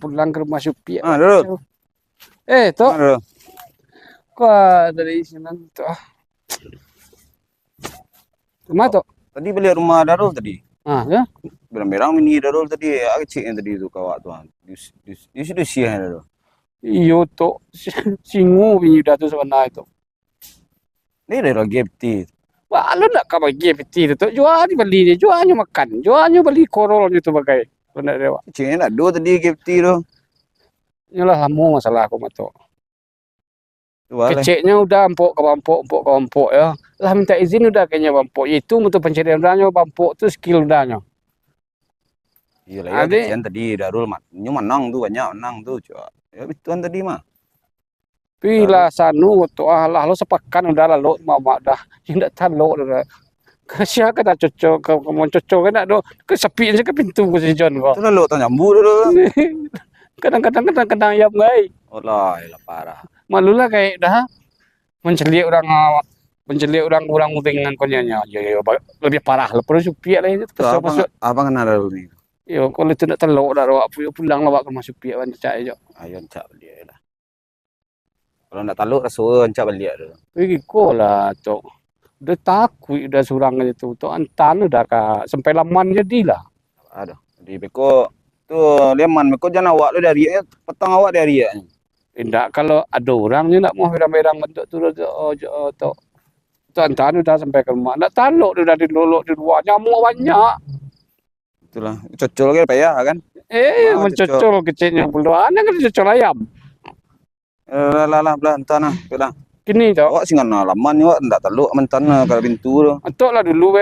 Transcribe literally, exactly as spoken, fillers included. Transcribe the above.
pulang ka rumah Supiak. Ah, Darul. Eh, Tok. Ah, Darul. Kok dari sinan, Tok, ah. Rumah, Tok? Tadi baliak rumah Darul tadi. Ah, yo? Berang-berang bini Darul tadi, ah, keciknyo tadi tu ka awak tu, ah. Di, di, di situ siah Darul. Iyo, Tok. Singo bini Uda tu sabananyo, Tok. Ni dari lagi F T. Wah, lo nak ka bagi F T tu, Tok. Jua ni bali ni, jua nyo makan, jua nyo bali korol nyo tu bagai. Kalau nak lewat. Keciknyo nak ado tadi F T tu. Nyolah lamo masalah ko mah, Tok. Tu lah. Keciknyo Uda ampok ka bampok, ampok ka bampok, yo. Lah minta izin Uda ka inyo bampok. Yo itu mutu pancarian Uda nyo, bampok tu skill Uda nyo. Iyo lah, yo, kasian tadi Darul mat-, nyo manang tu, banyak manang tu, cua. Yo, bituan tadi mah. Pi lah sanu tu, ah, lah lo sapakan Uda lalok mamak dah. Indak talok dah. Kasian ka dah cocok, ka, ka mau cocok ka nak do. Ka sapik se ka pintu ka si John ko. Tu lalok tanyambu tu. Kadang-kadang, kadang-kadang ayam gai. Alah, iyolah parah. Malu lah kayak dah. Mancaliak urang, ah, mancaliak urang, urang uting nan konyolnyo. Yo, yo, ba-, labiah parah lah, perlu Supiak lah itu. Tu abang, abang kenal dulu ni. Yo, kalau itu nak talok dah, awak pu-, pulang lah awak ka rumah Supiak, rancak ajo. Ayo, rancak baliak lah. Kalau nak talok, raso rancak baliak tu. Iko lah, Tok. Uda takuik Uda surang ajo tu, Tok. Antan Uda ka sampai laman jadilah. Aduh, di beko tu Leman, beko jan awak tu diariaknyo, patang awak diariaknyo. Indak, kalau ado urang nyo nak mau berang-berang bantuak tu, Tok, Tok. Tu antan Uda sampai ka rumah. Ndak talok Uda dilolok di lua, nyamuak banyak. Itulah, cocol kan payah kan? Eh, ah, mancocol cocol. Keciknyo pulo. Ane kan cocol ayam. Eh, lah, lah, lah, belah, antan lah, belah. Kini, Tok. Awak singan lah, laman ni, awak ndak talok mantan lah, kalau pintu tu. Antok lah dulu, weh,